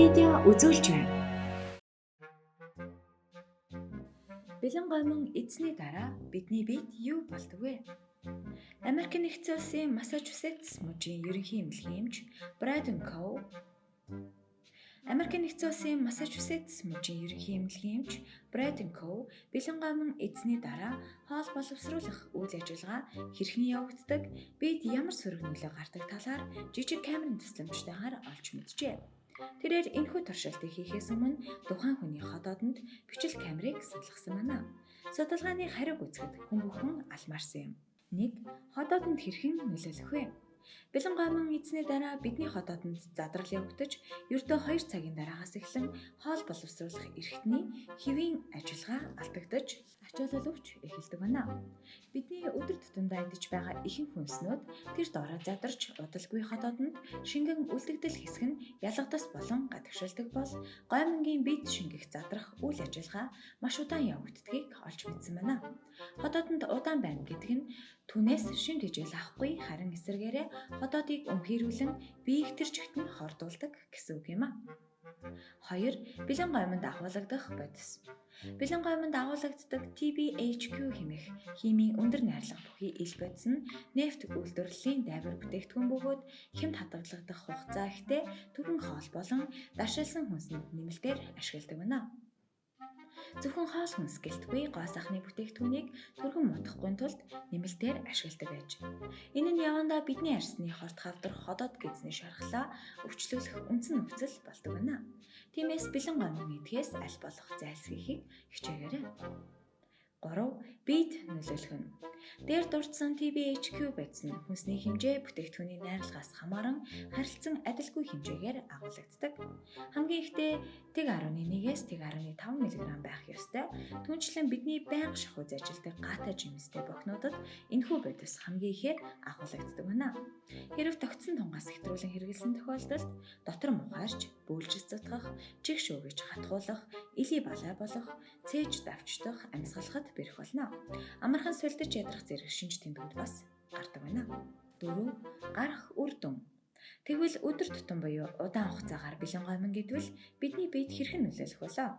Википедиа үзүүлж байна. Бэлэн гомон эзний дараа бидний биед юу болдог вэ? Америк нэгдсэн улсын Массачусетс мужийн ерөнхий эмнэлгийн эмч Брэден Коу Америк нэгдсэн улсын Массачусетс мужийн ерөнхий эмнэлгийн эмч Брэден Коу бэлэн гомон эзний дараа хоол боловсруулах үйл ажиллагаа хэрхэн явагддаг, бид ямар сөрөг нөлөө гардаг талаар жижиг камерын тусламжтайгаар олж мэджээ. Тэрээр энэхүү туршилтыг хийхээс өмнө тухайн хүний ходоодонд бичил камерыг суулгасан байна. Судалгааны хариуг үзэхэд хүн бүхэн алмаарсан юм. 1. Ходоодонд хэрхэн нөлөөлөх вэ? Бэлэн гомон эзний дараа бидний ходоодонд задрал явагдаж, ердөө 2 цагийн дараагаас эхлэн хоол боловсруулах эрхтний хэвийн ажиллагаа алдагдаж, ачаалал өвч эхэлдэг байна. Бидний өдөр тутамдаа идэж байгаа ихэнх хүнснүүд тэр доороо задарч, удалгүй ходоодонд шингэн үлдэгдэл хэсэг нь ялгадас болон гадагшилдаг бол гоймонгийн бид шингэх задрах үйл ажиллагаа маш удаан явагддгийг олж мэдсэн байна. Ходоодонд удаан байна гэдэг нь түүнээс шим тэжээл авахгүй, харин эсэргээрээ ходоодыг өмхийрүүлэн биеийг тэр чигт нь хордуулдаг гэсэн үг юм а. 2. Бэлэн гомонд агуулгадах бодис. Бэлэн гомонд агуулгаддаг TBHQ хэмээх химийн өндөр найрлага бүхий ил бодис нь нефть үйлдвэрлэлийн дайвар бүтээгдэхүүн бөгөөд хямд хадгалагдах хугацаа ихтэй түргэн хоол болон даршилсан хүнсэнд нэмэлтээр ашигладаг байна. Зөвхөн хоол хүнс гэлтгүй гоо сайхны бүтээгдэхүүнийг түргэн мутахгүй тулд нэмэлтээр ашигладаг байж. Энэ нь явандаа бидний арьсны хорт хавдар ходоод гэдэсний шархлаа өвчлүүлэх үндсэн нөхцөл болдог байна. Тиймээс бэлэн гомон идэхээс аль болох зайлсхийхийг хичээгээрэй. 3. Биед нөлөөлөх нь. Дээр дурдсан TBHQ бодис нь хүнсний хэмжээ бүтээгдэхүүний найрлагаас хамааран харилцан адилгүй хэмжээгээр агуулагддаг. Хамгийн ихдээ 1.1-ээс 1.5 мг байх ёстой. Түүнчлэн бидний байнга шахуу зажилдаг гаатай жимстэй бохинуудад энэхүү бодис хамгийн ихээр агуулагддаг байна. Хэрв тогтсон тунгаас хэтрүүлэн хэрэглэсэн тохиолдолд дотор мухаарч, бөөлжис зутгах, чих шүүгэж хатгуулах, илий балай болох, цээж давчдах, амьсгалахад бэрх болно. Амархан сулдаж ядрах зэрэг шинж тэмдгүүд бас гардаг байна. 4. Гарах үр дүн. Тэгвэл өдөр тутам буюу удаан хугацаагаар бэлэн гомон гэдвэл бидний биед хэрхэн нөлөөлөх болоо?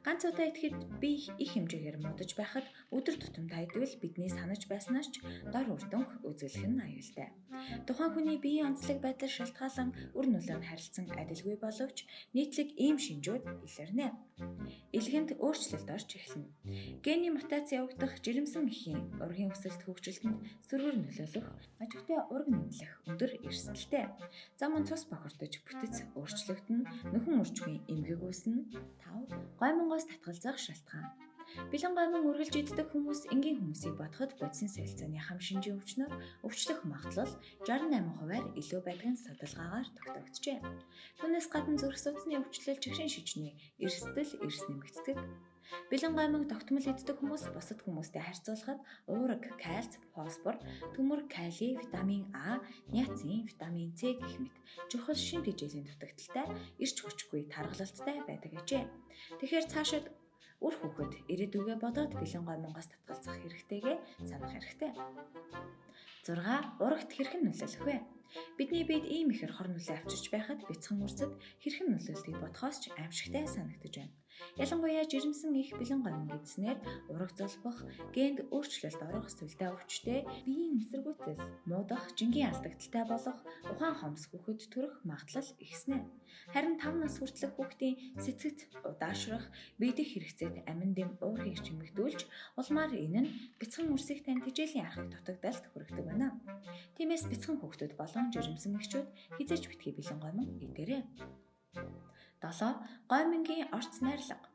Ганц удаа идэхэд бие их хэмжээгээр муудаж байхад өдөр тутамдаа идвэл бидний санаж байснаас ч дор үр дүнг үзүүлэх нь аюултай. Тухайн хүний биеийн онцлог байдал шалтгаалan үр нөлөө нь харилцан адилгүй боловч нийтлэг ийм шинжүүд илэрнэ. Илгэнд өөрчлөлт орж эхэлнэ. Гений мутац явагдах, жирэмсэн эхийн ургийн өсөлт хөгжилтөнд сөргөөр нөлөөлөх, ажигтай ураг мэдлэх өндөр эрсдэлтэй. Зам нь цус бохирдож бүтэц өөрчлөгдөнө, нөхөн үржихийн эмгэг үүснэ. 5. Гоймонгоос татгалзах шалтгаан. Бэлэн гоймон үргэлж иддэг хүмүүс энгийн хүмүүсийг бодоход бодисын солилцооны хам шинжийн өвчнөр өвчлөх магадлал 68%-аар илүү байдаг нь судалгаагаар тогтоогджээ. Түүнээс гадна зүрх судасны өвчлөл, чигшин шижний эрсдэл эрс нэмэгддэг. Бэлэн гоймонг тогтмол иддэг хүмүүс бусад хүмүүстэй харьцуулахад уураг, кальц, фосфор, төмөр, кали, витамин А, ниацин, витамин С гэх мэт чухал шим тэжээлийн дутагдaltaй, эрч хүчгүй, таргалалттай байдаг ажээ. Тэгэхээр цаашид үр хүүхэд ирээдүгээ бодоод бэлэн гоймонгоос татгалзах хэрэгтэйгээ санах хэрэгтэй. 6. Урагт хэрхэн нөлөөлөх вэ? Бидний биед ийм ихээр хор нөлөө авчирч байхад бяцхан үрсэд хэрхэн нөлөөлдгийг бодхоос ч аимшигтай санагдаж байна. Ялангуяа жирэмсэн их бэлэн гомон гэдснээр ураг золбох, генд өөрчлөлт орох, сүлдээ өвчтэй, биеийн эсэргүүцэл муудах, жингийн алдагдaltaй болох, ухаан хомс хүүхэд төрөх магадлал ихснэ. Харин 5 нас хүртэлх хүүхдийн сэтгэц удаашрах, биедэх хэрэгцээд амин дэм уурхийг чимэгдүүлж, улмаар энэ нь бяцхан үрсийг тань тэжээлийн архаг дутагдалд хүргэдэг байна. Тиймээс бяцхан хүүхдүүд болон жирэмсэн эгчүүд хэзээ ч битгий бэлэн гомон идээрэй. 7. Гоймонгийн орц найрлага.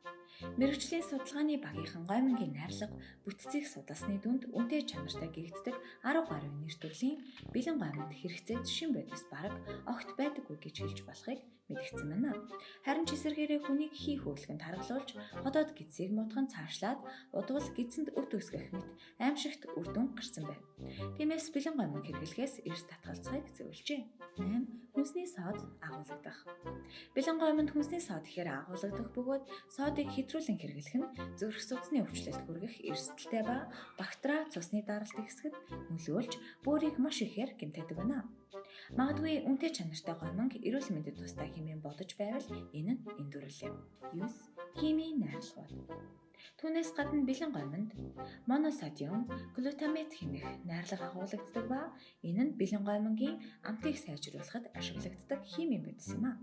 Мэргэжлийн судалгааны багийнхан гоймонгийн найрлага бүтцийг судалсны дүнд үнэтэй чанартай гэгддэг 10 гаруй нэр төрлийн бэлэн гоймонд хэрэгцээд шин бодис бараг огт байдаггүй гэж хэлж болохыг мэдгдсэн байна. Харин ч эсэргээрээ хүнийг хий хөөлгөнд таргалуулж, ходоод гэдсийг муудхан цаашлаад удвал гэдсэнд өт үүсгэх мэт аимшигт үр дүн гарсан байв. Тиймээс бэлэн гоймон хэрэглэхээс эрс татгалзахыг зөвлөжээ. 8. Хүнсний сод агуулагдах. Бэлэн гомонд хүнсний сод ихээр агуулагдах бөгөөд содыг хэтрүүлэн хэрэглэх нь зүрх судасны өвчлөлт хүргэх эрсдэлтэй ба бактери цусны даралт ихсэхэд нөлөөлж бөөрийг маш ихээр гэмтээдэг байна. Магадгүй үнэтэй чанартай гомонг эрүүл мэндэд тустай хэмээн бодож байвал энэ нь эндүрэл юм. 9. Химийн найрлагууд. Түүнээс гадна бэлэн гомонд моносодиум глутамат хэмээх найрлага агуулагддаг ба энэ нь бэлэн гомонгийн амтыг сайжруулахад ашиглагддаг химийн бодис юм а.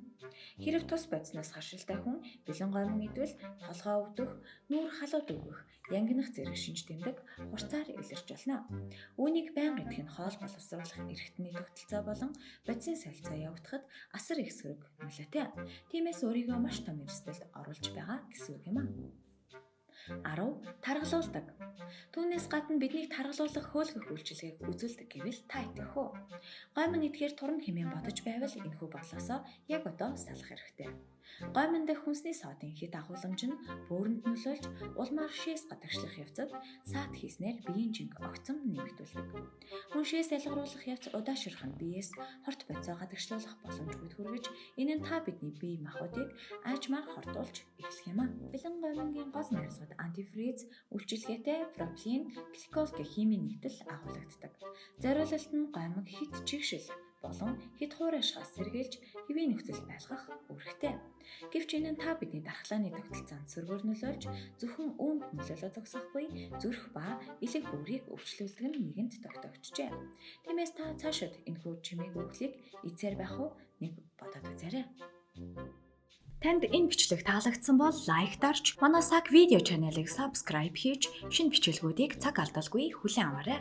Хэрэв тус бодисноос харшилтай хүн бэлэн гомон идвэл толгой өвдөх, нүүр халууд өгөх, янгинах зэрэг шинж тэмдэг хурцаар илэрч болно. Үүнийг байнга идэх нь хоол боловсруулах эрхтний тогтолцоо болон бодисын солилцоо явагдахад асар их сөрөг нөлөөтэй. Тиймээс өөрийгөө маш том эрсдэлд оруулж байгаа гэсэн үг юм а. 10. Таргалуулдаг. Түүнээс гадна биднийг таргалуулах хөөлгөх үйлчилгээг үзүүлдэг гэвэл та итгэх үү? Гомон идэхээр турна хэмээн бодож байвал энэхүү бодлосоо яг одоо салах хэрэгтэй. Гомон дэх хүнсний содын хэт агуулмж нь бөөрөнд нөлөөлж улмаар шээс гадагшлах явцад саат хийснээр биеийн жинг огцом нэмэгдүүлдэг. Мөн шээс ялгаруулах явц удаашрах нь биеэс хорт бодисоо гадагшлуулах боломжгүйд хүргэж энэ нь та бидний бие махбодыг аажмаар хордуулж эхлэх юм а. Бэлэн гомонгийн гол найрлагууд антифриз, үйлчилгээтэй пропилен, гликол гэх химийн нэгдэл агуулагддаг. Зориулалт нь гомог хэт чигшил болон хэт хуурайшгаас сэргийлж хэвийн нөхцөл байлгах үүрэгтэй. Гэвч энэ нь та бидний дархлааны тогтолцоонд сөргөөр нөлөөлж зөвхөн үүнд нөлөөлөө зогсохгүй зүрх ба элэг бөөрийг өвчлүүлдэг нь нэгэнд тогтоогджээ. Тиймээс та цаашид энэхүү чимээг өглийг эзээр байх уу нэг бодоод үзээрэй. Танд энэ бичлэг таалагдсан бол лайк дарж, манай Сак видео channel-ыг subscribe хийж, шинэ бичлэгүүдийг цаг алдалгүй хүлээн аваарай.